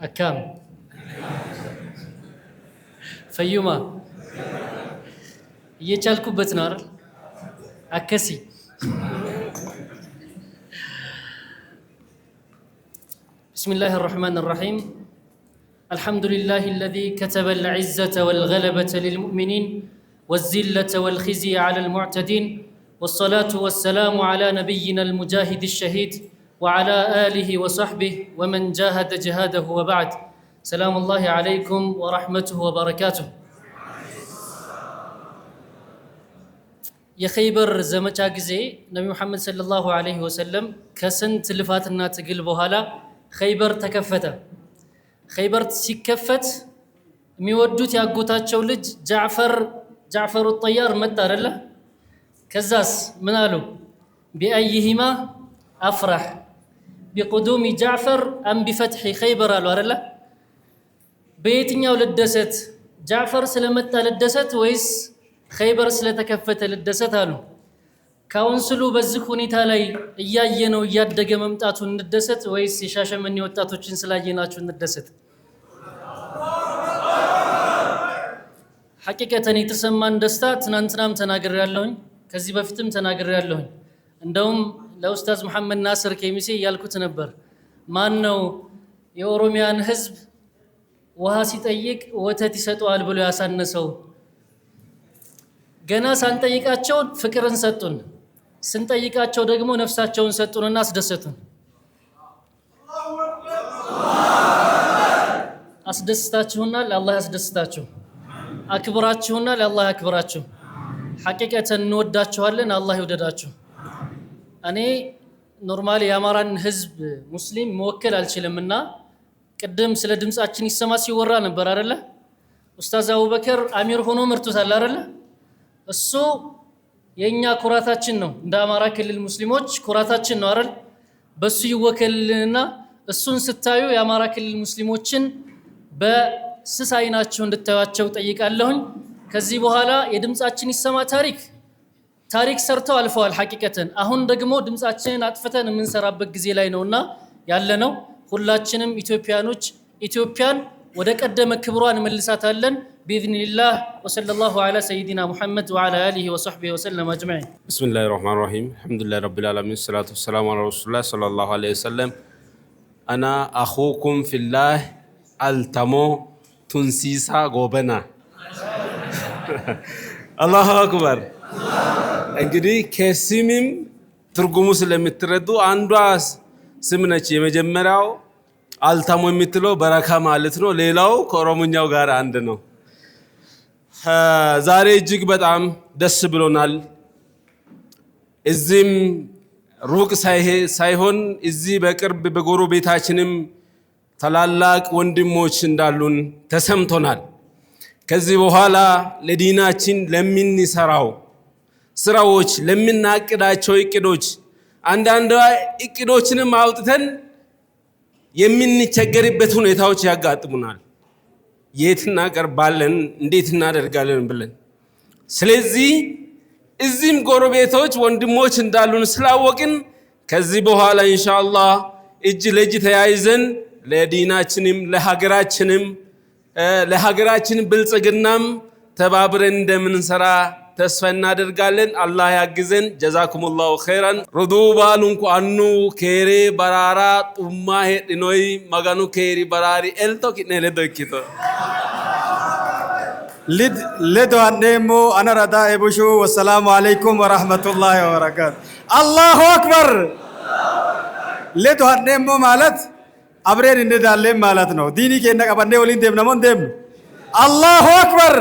Akkam fayyuma እየቻልኩበት ነው አይደል? Akkasi. بسم الله الرحمن الرحيم. الحمد لله الذي كتب العزة والغلبة للمؤمنين والذلة والخزي على المعتدين، والصلاة والسلام على نبينا المجاهد الشهيد وعلى آله وصحبه ومن جاهد جهاده، وبعد، سلام الله عليكم ورحمته وبركاته። የኸይበር ዘመቻ ጊዜ ነቢ ሙሐመድ ሰለላሁ ዐለይሂ ወሰለም ከስንት ልፋትና ትግል በኋላ ኸይበር ተከፈተ። ኸይበር ሲከፈት የሚወዱት ያጎታቸው ልጅ ጃዕፈር፣ ጃዕፈሩ ጠያር መጣ አይደለ? ከዛስ ምን አሉ? بأيهما أفرح، بقدوم جعفر أم بفتح خيبر አሉ አይደለ? በየትኛው ልደሰት? ጃዕፈር ስለመጣ ልደሰት ወይስ ኸይበር ስለተከፈተ ልደሰት አሉ። ካውንስሉ በዚህ ሁኔታ ላይ እያየነው እያደገ መምጣቱን እንደሰት ወይስ የሻሸመኔ ወጣቶችን ስላየናችሁ እንደሰት? ሐቂቀተን የተሰማን ደስታ ትናንትናም ተናግሬያለሁኝ፣ ከዚህ በፊትም ተናግሬያለሁኝ። እንደውም ለኡስታዝ መሐመድ ናስር ኬሚሴ እያልኩት ነበር። ማን ነው የኦሮሚያን ህዝብ ውሃ ሲጠይቅ ወተት ይሰጠዋል ብሎ ያሳነሰው? ገና ሳንጠይቃቸው ፍቅርን ሰጡን፣ ስንጠይቃቸው ደግሞ ነፍሳቸውን ሰጡንና አስደሰቱን። አስደስታችሁናል፣ አላህ ያስደስታችሁ። አክብራችሁናል፣ አላህ ያክብራችሁ። ሐቂቀተን እንወዳችኋለን፣ አላህ ይውደዳችሁ። እኔ normally የአማራን ህዝብ ሙስሊም መወከል አልችልም እና ቅድም ስለ ድምፃችን ይሰማ ሲወራ ነበር አይደለ? ኡስታዝ አቡበከር አሚር ሆኖ መርቶታል አይደለ? እሱ የእኛ ኩራታችን ነው። እንደ አማራ ክልል ሙስሊሞች ኩራታችን ነው አይደል? በሱ ይወከልልንና እሱን ስታዩ የአማራ ክልል ሙስሊሞችን በስስ አይናችሁ እንድታዩቸው ጠይቃለሁኝ። ከዚህ በኋላ የድምፃችን ይሰማ ታሪክ ታሪክ ሰርተው አልፈዋል። ሐቂቀተን አሁን ደግሞ ድምፃችንን አጥፍተን የምንሰራበት ጊዜ ላይ ነውና ያለነው። ሁላችንም ኢትዮጵያኖች ኢትዮጵያን ወደ ቀደመ ክብሯን እንመልሳታለን بإذن الله። وصلى الله على سيدنا محمد وعلى آله وصحبه وسلم أجمعين። بسم الله الرحمن الرحيم، الحمد لله رب العالمين، الصلاة والسلام على رسول الله صلى الله عليه وسلم። أنا أخوكم في الله አልተሞ ቱንሲሳ ጎበና። الله أكبر። እንግዲህ ከስምም ትርጉሙ ስለምትረዱ አንዷ ስም ነች። የመጀመሪያው አልታሞ የምትለው በረካ ማለት ነው። ሌላው ከኦሮሞኛው ጋር አንድ ነው። ዛሬ እጅግ በጣም ደስ ብሎናል። እዚህም ሩቅ ሳይሆን እዚህ በቅርብ በጎረቤታችንም ታላላቅ ወንድሞች እንዳሉን ተሰምቶናል። ከዚህ በኋላ ለዲናችን ለምንሰራው ስራዎች፣ ለምናቅዳቸው እቅዶች፣ አንዳንድ እቅዶችንም አውጥተን የምንቸገርበት ሁኔታዎች ያጋጥሙናል። የት እናቀርባለን፣ እንዴት እናደርጋለን ብለን። ስለዚህ እዚህም ጎረቤቶች ወንድሞች እንዳሉን ስላወቅን ከዚህ በኋላ ኢንሻአላህ እጅ ለእጅ ተያይዘን ለዲናችንም ለሀገራችን ብልጽግናም ተባብረን እንደምንሰራ ተስፋ እናደርጋለን። አላህ ያግዘን። جزاكم الله خيرا። Roduu baalunku annu keere baraara xumma heedhinoy Maganu keeri baraari elto ki'ne ledo ikkito። Ledo ha'neemmo ana Radaa Ebushu. والسلام عليكم ورحمة الله وبركاته። الله أكبر። Ledo ha'neemmo ማለት አብረን እንሄዳለን ማለት ነው። Diinii keenya qabannee waliin deemna moo hin deemnu? الله أكبر።